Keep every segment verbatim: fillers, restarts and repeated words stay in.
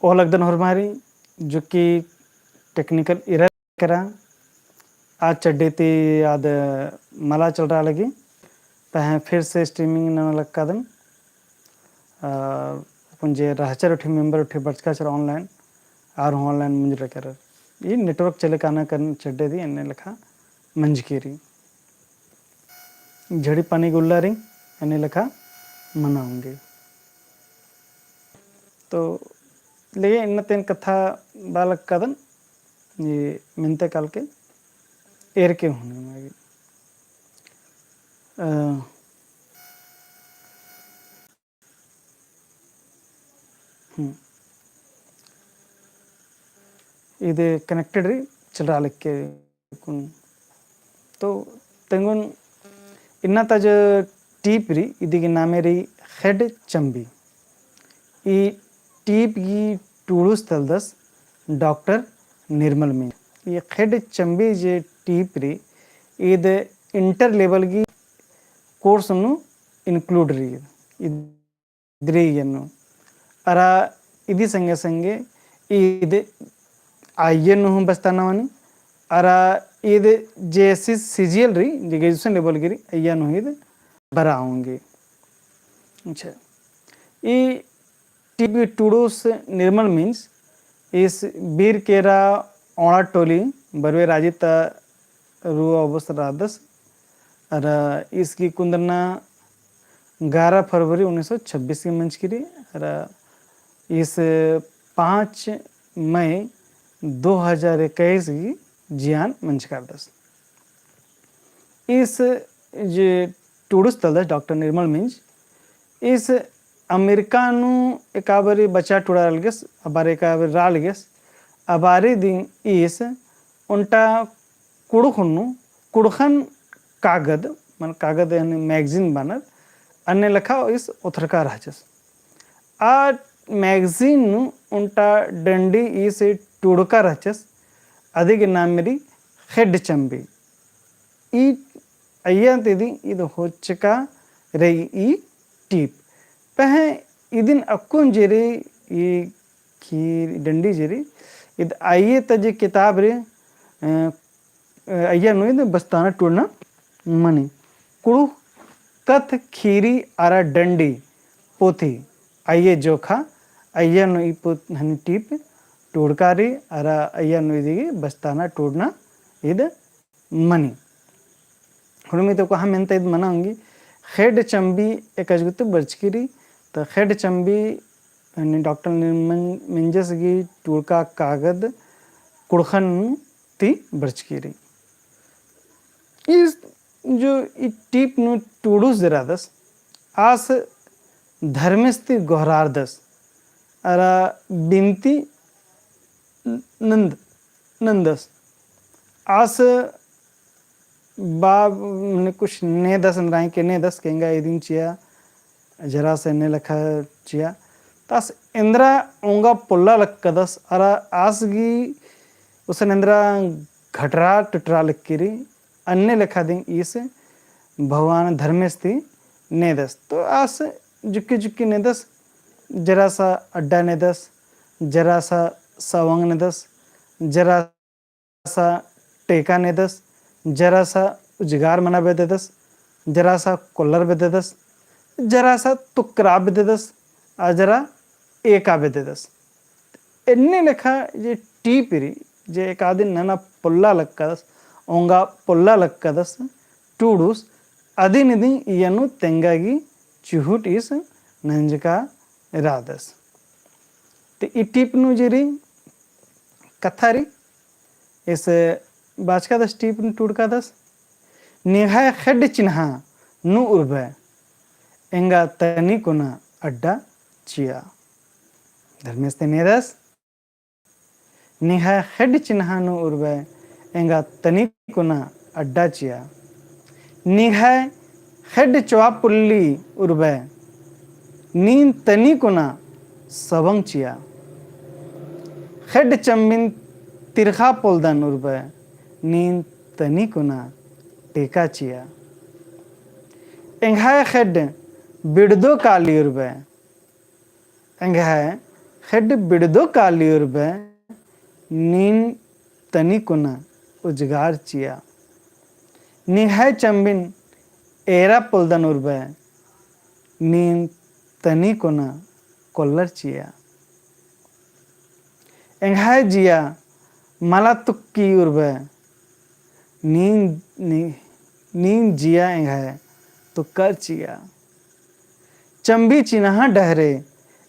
ओह लगदन होरमारी, जो कि technical error केरा, आ चड्डी ती आद मला चलरआ लगी, पहें फिर से streaming नना लगकादन। आ, अपन जे रहचर उठी member उठी बरचका चर online, आर हूँ online मुंजरआ केरर। ई network चले काना करन चड्डी दी एन्ने लेखा मंजकी रई। झड़ी पानी गुल्ला रई, एन्ने लेखा मना ओंगी। तो लेगे इन्ना तेन कत्था बआ लगकादन, ये मेन्ते काल के एरके हूँ नहीं मागे। अ, हम्म। इदे connected रई, चलरआ लक्के कुन। तो तेंगोन इन्ना ता जो टीप रई, इदी गही नामे रई ख़ेड्ड चम्बी। ई टीप गही टूड़ुस तलदस डॉक्टर निर्मल मिंज। ई ख़ेड्ड चम्बी जे टीप रई, ईद inter level गही course नू include रई। ईद इदरी एन्नु। अरा इदी संगे संगे ईद आइए नू हूँ बस्ताना मनी। अरा ईद JSC CGL रई, जे graduation level गही रई, अइया नू ईद बरआ ओंगी। अच्छा। ई टीप गही टूड़ुस निर्मल मिंज, ईस बीर केरा औंड़ा टोली बरवे राजी ता रु अबस रअदस। अरा ईस गही कुन्दरना ग्यारह फरवरी उन्नीस सौ छब्बीस गही मंजकी रई। अरा ईस पाँच मई दो हजार इक्कीस गही जियान मंजका रअदस। ईस जे टूड़ुस तलदस डॉक्टर निर्मल मिंज, ईस अमेरिका नू एका बारी बचा टूड़ा लगस, अबारी एका बारी रआ लगस, अबारी दिम ईस ओन्टा कुँड़ुख़ नू, कुँड़ुख़न कागद, मने कागद यानी magazine बअनर, अन्ने लेखा ईस ओथरका रहचस। आ magazine नू ओन्टा डंडी ईस टूड़का रहचस, अदी गही नामे रई ख़ेड्ड चम्बी। ई अइय्या ती दिम ईद होचका रई ई टीप। पहें इदिन अक्कुन जे रई ई खीर डंडी जे रई, ईद आइए ता जे किताब रई, अ, अइय्या नू ईद बस्ताना टूड़ना मनी। कुँड़ुख़ कत्थ खीरी अरा डंडी पोथी आइए जोखा, अइय्या नू ई पोथ-, हनी टीप टूड़का रई, अरा अइय्या नू इदी गही बस्ताना टूड़ना ईद मनी। हुड़मी तो कोहा मेन्ता ईद मना ओंगी, ख़ेड्ड चम्बी एकाजगुत बरचकी रई, तो ख़ेड्ड चम्बी यानी डॉक्टर निर्मल मिंजस गही टूड़का कागद कुँड़ुख़न ती बरचकी रई। ईस जो ई टीप नू टूड़ुस जे रअदस, आस धर्मेस ती गोहरारदस, अरा बिनती नन्द-, नन्दस। आस बा-, मने कुछ नेदस एन्दरा के नेदस के एंगा इदिन चिआ, जरा से एन्ने लेखा चिआ। तो आस एन्दरा ओंगा पोल्ला लक्कदस, अरा आस गही उसन एन्दरा घटरा टुटरा लक्की रई, अन्ने लेखा दिम ईस भगवान धर्मेस ती नेदस। तो आस जुक्की जुक्की नेदस, जरा सा अड्डा नेदस, जरा सा सवंग नेदस, जरा सा टेका नेदस, जरा सा उजगार मना बेद्ददस, जरा सा कोल्लर बेद्ददस, जरा सा तुक्करा बेद्ददस, आ जरा एका बेद्ददस। एन्ने लेखा जे टीप रई, जे एकादिन नना पोल्ला लक्कदस, ओंगा पोल्ला लक्कदस, टूड़ुस, अदिन दिम इय्या नू तेंगा गही चुहुट ईस नंजका रअदस। ते ई टीप नू जे रई कत्था रई, ईस बाचकादस टीप नू टूड़कादस, निंग्है ख़ेड्ड चिन्हा नू उर्बे, एंगा तनी कोना अड्डा चिआ। धर्मेस ती नेदस, निंग्है ख़ेड्ड चिन्हा नू उर्बे, एंगा तनी कोना अड्डा चिआ। निंग्है ख़ेड्ड चोआ पुल्ली उर्बे, नीन तनी कोना सवंग चिआ। ख़ेड्ड चम्बिन तिरखा पोल्दन उर्बे, नीन तनी कोना टेका चिआ। एंग्है ख़ेड्ड बिड़दो काली उर्बे, एंग्है ख़ेड्ड बिड़दो काली उर्बे, नीन तनी कोना उजगार चिआ। निंग्है चम्बिन एरा पोल्दन उर्बे, नीन तनी कोना कोल्लर चिआ। एंग्है जिया मला तुक्की उर्बे, नीन, नी-, नीन जिया एंग्है तुक्कर चिआ। चम्बी चिन्हा डहरे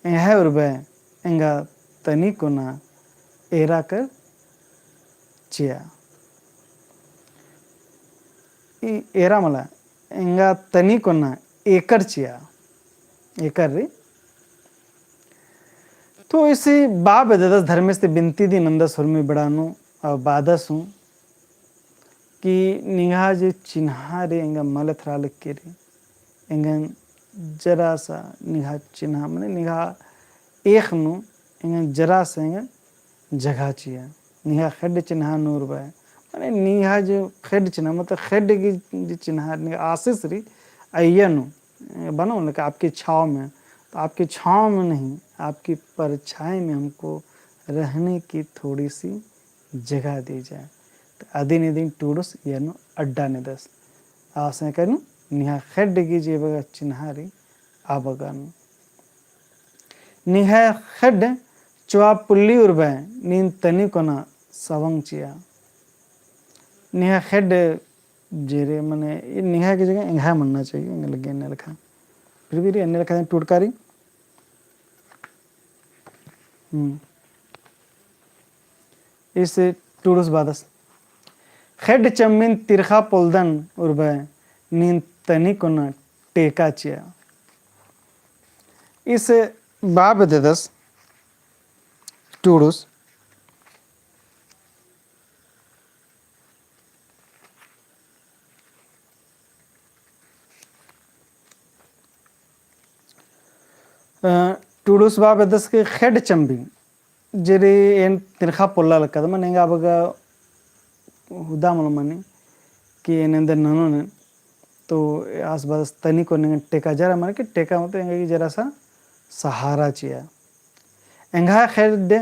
एंग्है उर्बे, एंगा तनी कोना एरा कर चिआ। ई एरा मला, एंगा तनी कोना एकर चिआ। एकर री। तो इसी बा बेद्ददस धर्मेस ती बिनती दी नंदस होरमी बड़ा नू, और बादस हूँ कि निंग्हा जे चिन्हा री एंगा मल एथरा लक्की री, एंगन जरा सा निंग्हा चिन्हा, मने निंग्हा एख़ नू एंगन जरा सा एंगन जगह चिआ। निंग्हा ख़ेड्ड चिन्हा नू उर्बे, मने निंग्हा जो ख़ेड्ड चिन्हा, मतलब ख़ेड्ड गही जो चिन्हा, निंग्हा आसिस री अइय्या नू, बनो, मतलब आपकी छाँव में, तो आपकी छाँव में नहीं, आपकी परछाई में हमको रहने की थोड़ी सी जगह दी जाए। तो अदिन इदिन टूड़ुस इय्या नू अड्डा नेदस। आस एका नू निंग्हा ख़ेड्ड गही जे बग्गे चिन्हा री आ बग्गे नू। निंग्हा ख़ेड्ड चोआ पुल्ली उर्बे, नीन तनी कोना सवंग चिआ। निंग्हा ख़ेड्ड जे रे, मने, ई निंग्हा की जगह एंग्हा मन्ना चाहिए, एंग्हा लग्गी अन्ने लेखा। फिर भी रे अन्ने लेखा टूड़का री। हम्म। इसे टूड़ुस बादस। ख़ेड्ड चम्बिन तिरखा पोल्दन उर्बे, नीन तनी कोना टेका चिआ। इसे बा बेद्ददस टूड़ुस। अ, टूड़ुस बा बेद्ददस कि ख़ेड्ड चम्बी, जे री एन तिरखा पोल्ला लक्कादन, मने एंगा बग्गे हुदा मल मनी कि एन एन्देर ननोन, तो आस बादस तनी कोना एंगन टेका जरा, मने कि टेका मतलब एंगा गही जरा सा सहारा चिआ। एंग्हा ख़ेड्ड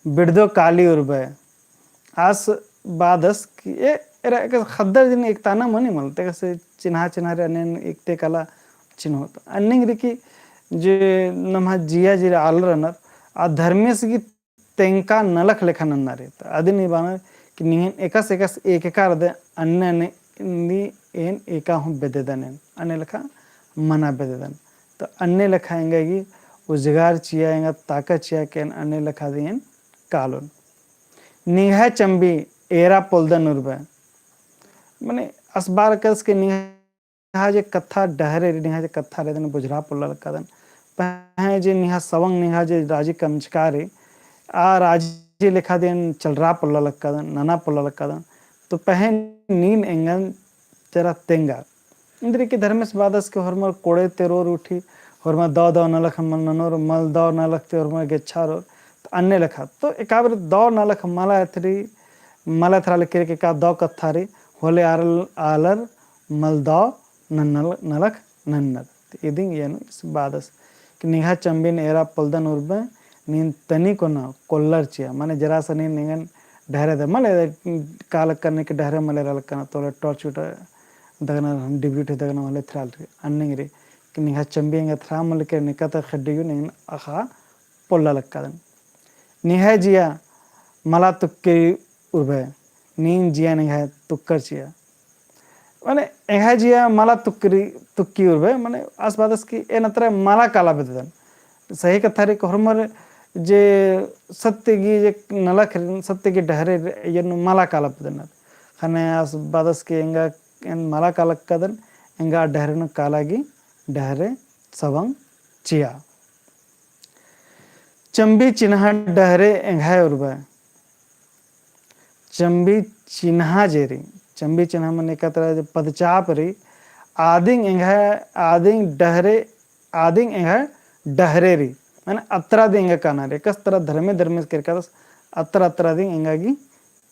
बिड़दो काली उर्बे। आस बादस कि ए, एरा एका ख़द्दर दिन एकताना मनी मल, ते एकासे चिन्हा चिन्हा रे अन्ने एकते काला चिन्होत। अन्नेंग री कि जे नम्हा जिया जे रे आलर रअनर, आ धर्मेस गही तेंका नलख लेखा नन्ना रे। तो अदिन ई बअनर कि निंग्हैन एकासे एकासे एकका रअदय, अन्ने अन्ने नी एन एका हूँ बेद्ददन एन, अन्ने लेखा मना बेद्ददन। तो अन्ने लेखा एंगा गही उजगार चिआ, एंगा ताकत चिआ कि एन अन्ने लेखा दिम एन कालोन। निंग्है चम्बी एरा पोल्दन उर्बे। मने आस बआ लक्कादस कि निंग्हा जे कत्था डहरे री, निंग्हा जे कत्था रे दिम एन बुझुरा पोल्ला लक्कादन। पहें जे निंग्हा सवंग निंग्हा जे राजी कमचका री, आ राजी लेखा दिम एन चलरा पोल्ला लक्कादन, नना पोल्ला लक्कादन। तो पहें नीन एंगन जरा तेंगा। इन्द्रिकी धर्मेस बादस कि होरमर कोड़े ती रोर उठी, होरमर दव दव नलख मल ननोर, मल दव नलख ती होरमर गेच्छा रोर, तो अन्ने लेखा। तो एकाबारी दव नलख मला एथरी, मला एथरा लक्की री कि एका दव कत्था री, होले आर-, आलर मल दव नन्नल-, नलख नन्नर। तो इदिंग एन इस बादस कि निंग्हा चम्बिन एरा पोल्दन उर्बे, नीन तनी कोना कोल्लर चिआ, मने जरा सा नीन एंगन डहरे दे, मले काला कन्ने के डहरे मले एरा लक्कन, तो होले torch उठा दगना, डिबरी उठा दगना होले एथरा लक्की री, अन्नेंग री, कि निंग्हा चम्बी एंगा एथरा मल के निका ता ख़ेड्ड गही एन अख़ा पोल्ला लक्कादन। निंग्है जिया मला तुक्की उर्बे, नीन जिया निंग्है तुक्कर चिआ। मने एंग्है जिया मला तुक्की, तुक्की उर्बे, मने आस बादस कि एन अत्रा मला काला बेद्ददन। सही कत्था री कि होरमर जे सत्य गही जे नलख री, सत्य गही डहरे री, एन मला काला बेद्ददन। ख़ने आस बादस कि एंगा एन मला काला लक्कादन, एंगा डहरे नू काला गही डहरे सवंग चिआ। चम्बी चिन्हा डहरे एंग्है उर्बे। चम्बी चिन्हा जे री, चम्बी चिन्हा मने एका तरा जे पदचाप री, आदिंग एंग्है, आदिंग डहरे, आदिंग एंग्है डहरे री, मने अत्रा दिंग एंगा काना री, एकासे तरा धर्मे धर्मेस केरकादस अत्रा अत्रा दिंग एंगा गही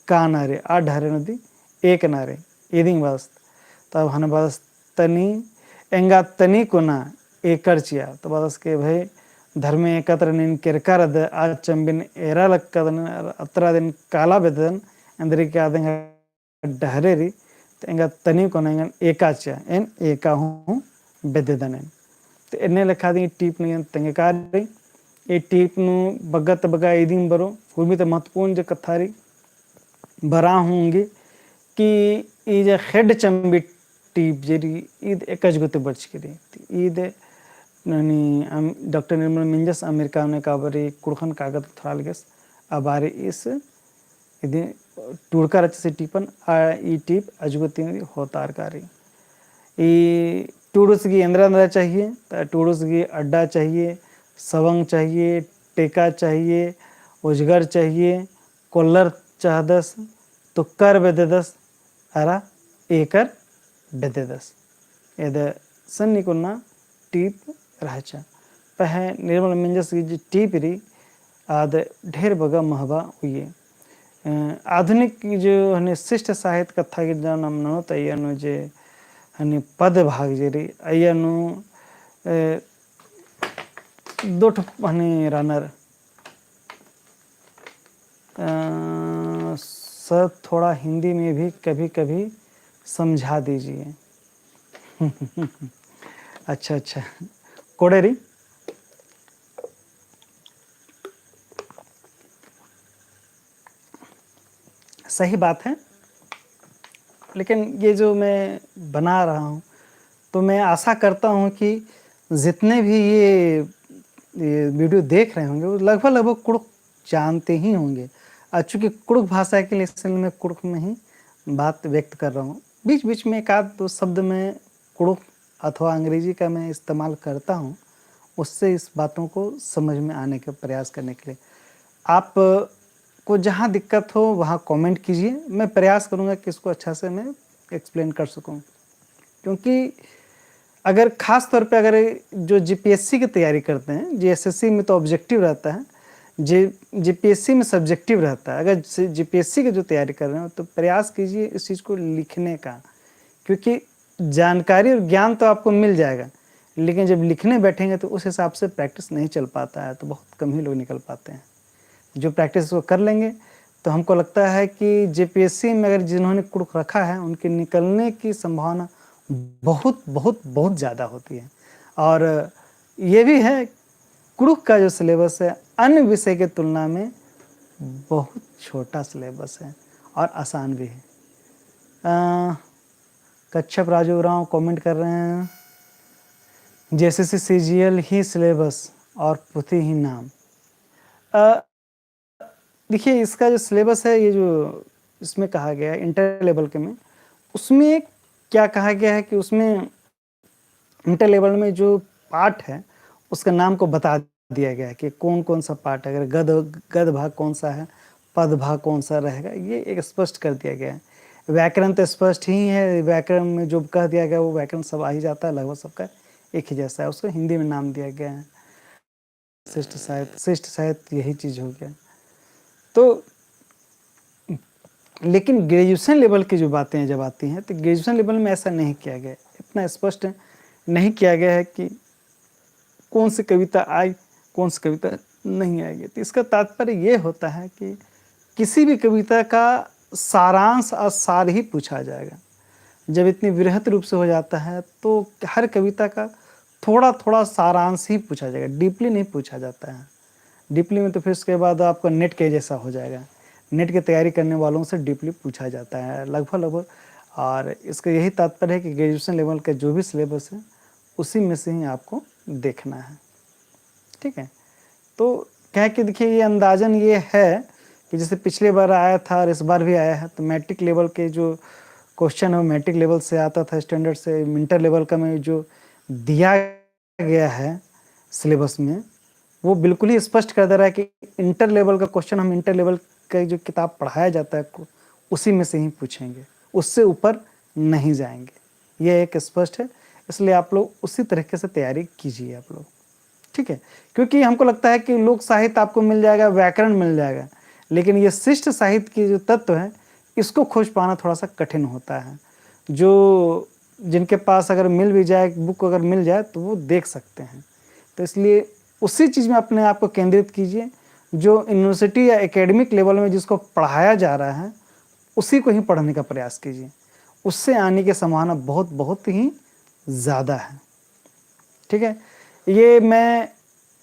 काना री, आ डहरे नू दिम एकना री, इदिंग बादस। तब ख़ने बादस तनी, एंगा तनी कोना एकर चिआ। तो बादस कि भई, धर्मे एकत्र नीन केरका रअदय, आ चंबिन एरा लक्कदन, अतरा दिन काला बेद्ददन, एन्देरगे आद एंगा डहरे रई, तो एंगा तनी कोना एंगन एका चिआ, एन एका हूँ बेद्ददन एन। तो एन्ने लेखा दिम टीप नू एन तेंगका रई। ई टीप नू बग्गा ता बग्गा इदिम बरओ, उर्मी ता महत्वपूर्ण जे कत्था रई, बरआ हूँ ओंगी कि ई जे ख़ेड्ड चंबी टीप जे रई, ईद एकच गो ती बरचकी रई। ईद ननी अम-, डॉक्टर निर्मल मिंजस अमेरिका नू एका बारी कुँड़ुख़न कागद उथरालगेस, आ बारी ईस इदिन टूड़का रहचस ई टीपन, आ ई टीप अजगो तिम होतारका रई। ई टूड़ुस गही एन्दरा एन्दरा चाहिए, त टूड़ुस गही अड्डा चाहिए, सवंग चाहिए, टेका चाहिए, उजगर चाहिए, कोल्लर चाहदस, तुक्कर बेद्ददस, अरा एकर बेद्ददस। एद सन्नी कुन्ना टीप रहचा। पहें निर्मल मिंजस गही जे टीप रई, आद ढेर बग्गा महबा उइये। अ, आधुनिक जो हने शिष्ट साहित्य कत्था गे जौन नाम ननोत अइय्या नू जे हने पद भाग जे रई, अइय्या नू, अ, दो ठो हने रअनर। अ, सर, थोड़ा हिंदी में भी कभी-कभी समझा दीजिए। अच्छा, अच्छा। कोड़े रई? सही बात है, लेकिन ये जो मैं बना रहा हूँ, तो मैं आशा करता हूँ कि जितने भी ये, ये video देख रहे होंगे, वो लगभग, लगभग कुँड़ुख़ जानते ही होंगे। और चूँकि कुँड़ुख़ भाषा के लिए इसलिए मैं कुँड़ुख़ में ही बात व्यक्त कर रहा हूँ। बीच-बीच में एक आध दो शब्द मैं कुँड़ुख़ अथवा अंग्रेजी का मैं इस्तेमाल करता हूँ, उससे इस बातों को समझ में आने का प्रयास करने के लिए। आप को जहाँ दिक्कत हो, वहाँ comment कीजिए, मैं प्रयास करूँगा कि इसको अच्छा से मैं explain कर सकूँ। क्योंकि अगर खास तौर पे अगर जो जीपीएससी की तैयारी करते हैं, जीएसएससी में तो objective रहता है, जे-, जीपीएससी में subjective रहता है। अगर से-, जीपीएससी की जो तैयारी कर रहे हो, तो प्रयास कीजिए इस चीज़ को लिखने का, क्योंकि जानकारी और ज्ञान तो आपको मिल जाएगा, लेकिन जब लिखने बैठेंगे तो उस हिसाब से practice नहीं चल पाता है, तो बहुत कम ही लोग निकल पाते हैं। जो practice वो कर लेंगे, तो हमको लगता है कि जेपीएससी में अगर जिन्होंने कुँड़ुख़ रखा है, उनके निकलने की संभावना बहुत, बहुत, बहुत ज़्यादा होती है। और ये भी है, कुँड़ुख़ का जो syllabus है, अन्य विषय के तुलना में बहुत छोटा syllabus है और आसान भी है। अ, कच्छप राजू उराँव comment कर रहे हैं, जेएसएससी सीजीएल ही syllabus और पुथी ही नाम। अ, देखिए, इसका जो syllabus है, ये जो इसमें कहा गया है, inter level के में, उसमें क्या कहा गया है कि उसमें inter level में जो पाठ है, उसका नाम को बता दिया गया है कि कौन-कौन सा पाठ है, अगर गद्य, गद्य भाग कौन सा है, पद्य भाग कौन सा रहेगा, ये एक स्पष्ट कर दिया गया है। व्याकरण तो स्पष्ट ही है, व्याकरण में जो कह दिया गया, वो व्याकरण सब आ ही जाता है, लगभग सबका एक ही जैसा है, उसको हिंदी में नाम दिया गया है। शिष्ट साहित्य, शिष्ट साहित्य यही चीज़ हो गया। तो लेकिन graduation level की जो बातें जब आती हैं, तो graduation level में ऐसा नहीं किया गया, इतना स्पष्ट नहीं किया गया है कि कौन सी कविता आई, कौन सी कविता नहीं आएगी। तो इसका तात्पर्य ये होता है कि किसी भी कविता का सारांश और सार ही पूछा जाएगा। जब इतनी वृहत रूप से हो जाता है, तो हर कविता का थोड़ा-थोड़ा सारांश ही पूछा जाएगा, deeply नहीं पूछा जाता है। Deeply में तो फिर उसके बाद आपका नेट के जैसा हो जाएगा। नेट की तैयारी करने वालों से deeply पूछा जाता है लगभग, लगभग। और इसका यही तात्पर्य है कि graduation level का जो भी syllabus है, उसी में से ही आपको देखना है, ठीक है। तो क्या है कि देखिए, ये अंदाजन ये है कि जैसे पिछले बार आया था और इस बार भी आया है, तो मैट्रिक level के जो question है, वो मैट्रिक level से आता था, standard से। Inter level का में जो दिया गया है syllabus में, वो बिल्कुल ही स्पष्ट कर दे रहा है कि inter level का question हम inter level का जो किताब पढ़ाया जाता है, उसी में से ही पूछेंगे, उससे ऊपर नहीं जाएंगे। यह एक स्पष्ट है, इसलिए आप लोग उसी तरीके से तैयारी कीजिए आप लोग, ठीक है। क्योंकि हमको लगता है कि लोक साहित्य आपको मिल जाएगा, व्याकरण मिल जाएगा, लेकिन ये शिष्ट साहित्य के जो तत्व हैं, इसको खोज पाना थोड़ा सा कठिन होता है। जो, जिनके पास अगर मिल भी जाए, book अगर मिल जाए, तो वो देख सकते हैं। तो इसलिए उसी चीज़ में अपने आप को केंद्रित कीजिए। जो यूनिवर्सिटी या एकेडमिक लेवल में जिसको पढ़ाया जा रहा है, उसी को ही पढ़ने का प्रयास कीजिए। उससे आने की संभावना बहुत, बहुत ही ज़्यादा है। ठीक है, ये मैं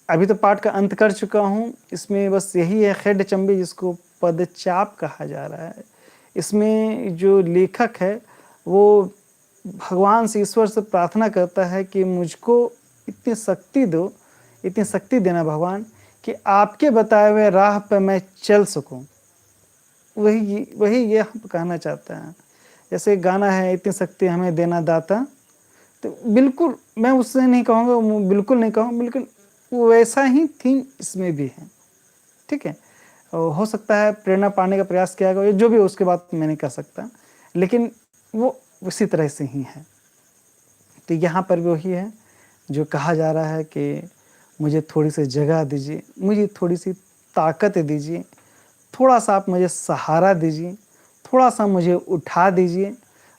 अभी तो पाठ का अंत कर चुका हूँ। इसमें बस यही है, ख़ेड्ड चम्बी जिसको पदचाप कहा जा रहा है, इसमें जो लेखक है वो भगवान से, ईश्वर से प्रार्थना करता है कि मुझको इतनी शक्ति दो, इतनी शक्ति देना भगवान कि आपके बताए हुए राह पर मैं चल सकूं। वही, वही ये हम कहना चाहते हैं। जैसे गाना है, "इतनी शक्ति हमें देना दाता", तो बिल्कुल मैं उससे नहीं कहूँगा, वो बिल्कुल नहीं कहूँ, बिल्कुल वैसा ही थीम इसमें भी है। ठीक है, और हो सकता है प्रेरणा पाने का प्रयास किया गया, जो भी हो, उसके बाद मैं नहीं कह सकता, लेकिन वो उसी तरह से ही है। तो यहाँ पर भी वही है जो कहा जा रहा है कि मुझे थोड़ी सी जगह दीजिए, मुझे थोड़ी सी ताकत दीजिए, थोड़ा सा आप मुझे सहारा दीजिए, थोड़ा सा मुझे उठा दीजिए,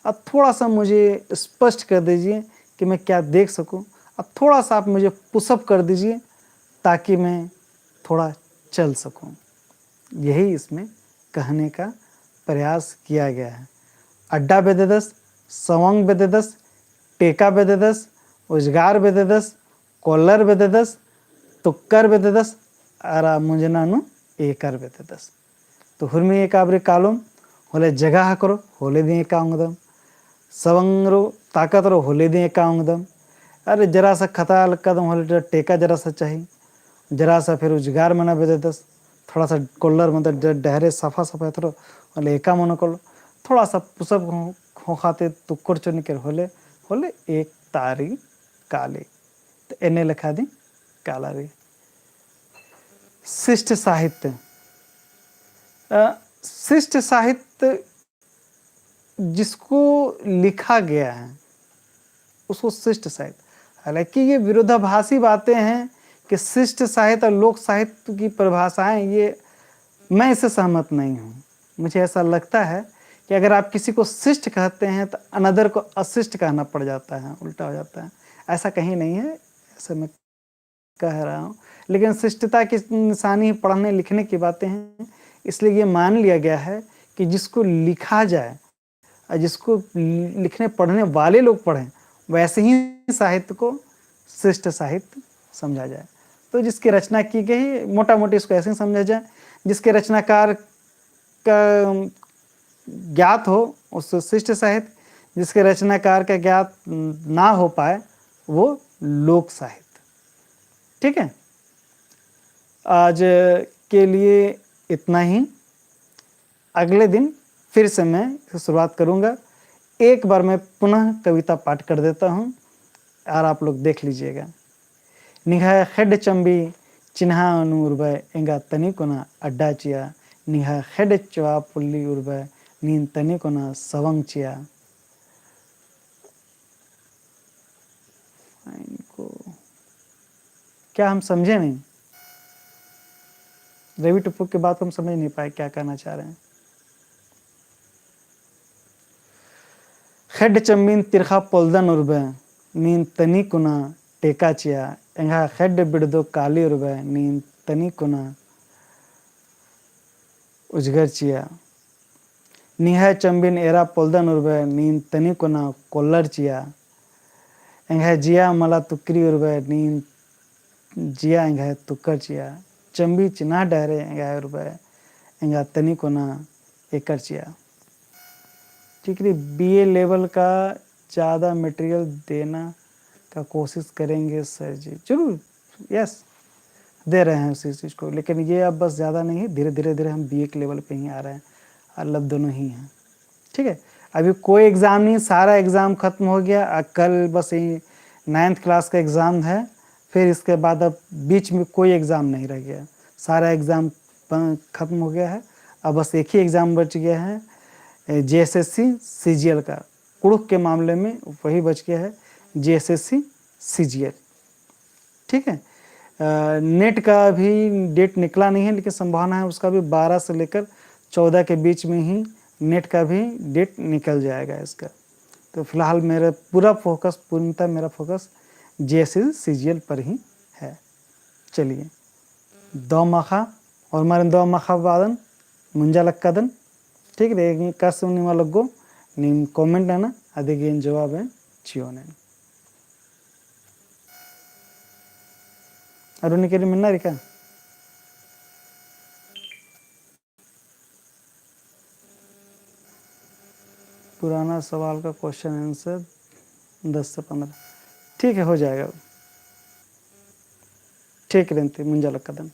और थोड़ा सा मुझे स्पष्ट कर दीजिए कि मैं क्या देख सकूं, और थोड़ा सा आप मुझे पुशअप कर दीजिए ताकि मैं थोड़ा चल सकूं। यही इसमें कहने का प्रयास किया गया है। अड्डा बेद्ददस, सवंग बेद्ददस, टेका बेद्ददस, उजगार बेद्ददस, कोल्लर बेद्ददस, तुक्कर बेद्ददस, अरा मुंजना नू एकर बेद्ददस। तो हुरमी एका बारी कालोम, होले जगह ख़क्खरो, होले दिम एका ओंगदम। सवंग रओ, ताकत रओ, होले दिम एका ओंगदम। अरे जरा सा खता लक्कादम, होले टेका जरा सा चाही। जरा सा फिर उजगार मना बेद्ददस, थोड़ा सा कोल्लर, मतलब ड-, डहरे सफा सफा एथरो, होले एका मनो कोल्लो। थोड़ा सा पुशअप ख़ो-, ख़ोख़ा ती तुक्कर चोनी केर होले, होले एक तारी काली। तो एन्ने लेखा दिम काला रई। शिष्ट साहित्य। अ, शिष्ट साहित्य जिसको लिखा गया है, उसको शिष्ट साहित्य। हालांकि ये विरोधाभासी बातें हैं कि शिष्ट साहित्य और लोक साहित्य की परिभाषाएं, ये, मैं इससे सहमत नहीं हूँ। मुझे ऐसा लगता है कि अगर आप किसी को शिष्ट कहते हैं, तो another को अशिष्ट कहना पड़ जाता है, उल्टा हो जाता है। ऐसा कहीं नहीं है, ऐसे में कह रहा हूँ। लेकिन शिष्टता की निशानी पढ़ने लिखने की बातें हैं, इसलिए ये मान लिया गया है कि जिसको लिखा जाए और जिसको लिखने पढ़ने वाले लोग पढ़ें, वैसे ही साहित्य को शिष्ट साहित्य समझा जाए। तो जिसकी रचना की गई, मोटा मोटी इसको ऐसे ही समझा जाए, जिसके रचनाकार का ज्ञात हो, उस शिष्ट साहित्य, जिसके रचनाकार का ज्ञात ना हो पाए, वो लोक साहित्य। ठीक है, आज के लिए इतना ही। अगले दिन फिर से मैं शुरुआत करूँगा। एक बार मैं पुनः कविता पाठ कर देता हूँ और आप लोग देख लीजिएगा। निंग्है ख़ेड्ड चम्बी चिन्हा नू उर्बय एंगा तनिकुना अड्डा चिआ, निंग्है ख़ेड्ड चोआ पुल्ली उर्बय नीन तनिकुना सवंग चिआ। इनको क्या हम समझे नहीं? रवि टुप्पो के बात को हम समझ नहीं पाए, क्या कहना चाह रहे हैं। ख़ेड्ड चम्बिन तिरखा पोल्दन उर्बे, नीन तनिकुना टेका चिआ, एंग्है ख़ेड्ड बिड़दो काली उर्बे, नीन तनिकुना उजगर चिआ। निंग्है चम्बिन एरा पोल्दन उर्बे, नीन तनिकुना कोल्लर चिआ। एंग्है जिया मला तुक्करी उर्बे, नीन जिया एंग्है तुक्कर चिआ। चम्बी चिन्हा डहरे एंग्है उर्बे, एंगा तनिकुना एकर चिआ। ठीक रई, बीए लेवल का ज़्यादा मटेरियल देना का कोशिश करेंगे सर जी। जरूर, यस, दे रहे हैं उसी चीज़ को, लेकिन ये अब बस ज़्यादा नहीं है, धीरे, धीरे, धीरे हम बीए के लेवल पे ही आ रहे हैं, मतलब दोनों ही हैं। ठीक है, अभी कोई एग्ज़ाम नहीं, सारा एग्ज़ाम ख़त्म हो गया। आ, कल बस यही नाइन्थ क्लास का एग्ज़ाम है, फिर इसके बाद अब बीच में कोई एग्ज़ाम नहीं रह गया, सारा एग्ज़ाम प-, ख़त्म हो गया है। अब बस एक ही एग्ज़ाम बच गया है, ए, जेएसएससी सीजीएल का। कुँड़ुख़ के मामले में वही बच गया है, जेएसएससी सीजीएल। ठीक है, अ, नेट का अभी डेट निकला नहीं है, लेकिन संभावना है उसका भी बारह से लेकर चौदह के बीच में ही नेट का भी डेट निकल जाएगा इसका। तो फिलहाल मेरा पूरा फोकस, पूर्णतः मेरा फोकस जेएसएससी सीजीएल पर ही है। चलिए, दव माखा, ओर्मारिन दव माखा बादन मुंजा लक्कादन। ठीक रई, एकासे निमा लग्गो, नीम comment नना, अदिगे एन जवाब एन चिओन एन। अरु निकेरी मिन्ना रई का? पुराना सवाल का question answer दस से पन्द्रह। ठीक है, हो जाएगा। ठीक रई, अन्ती मुंजा लक्कादन।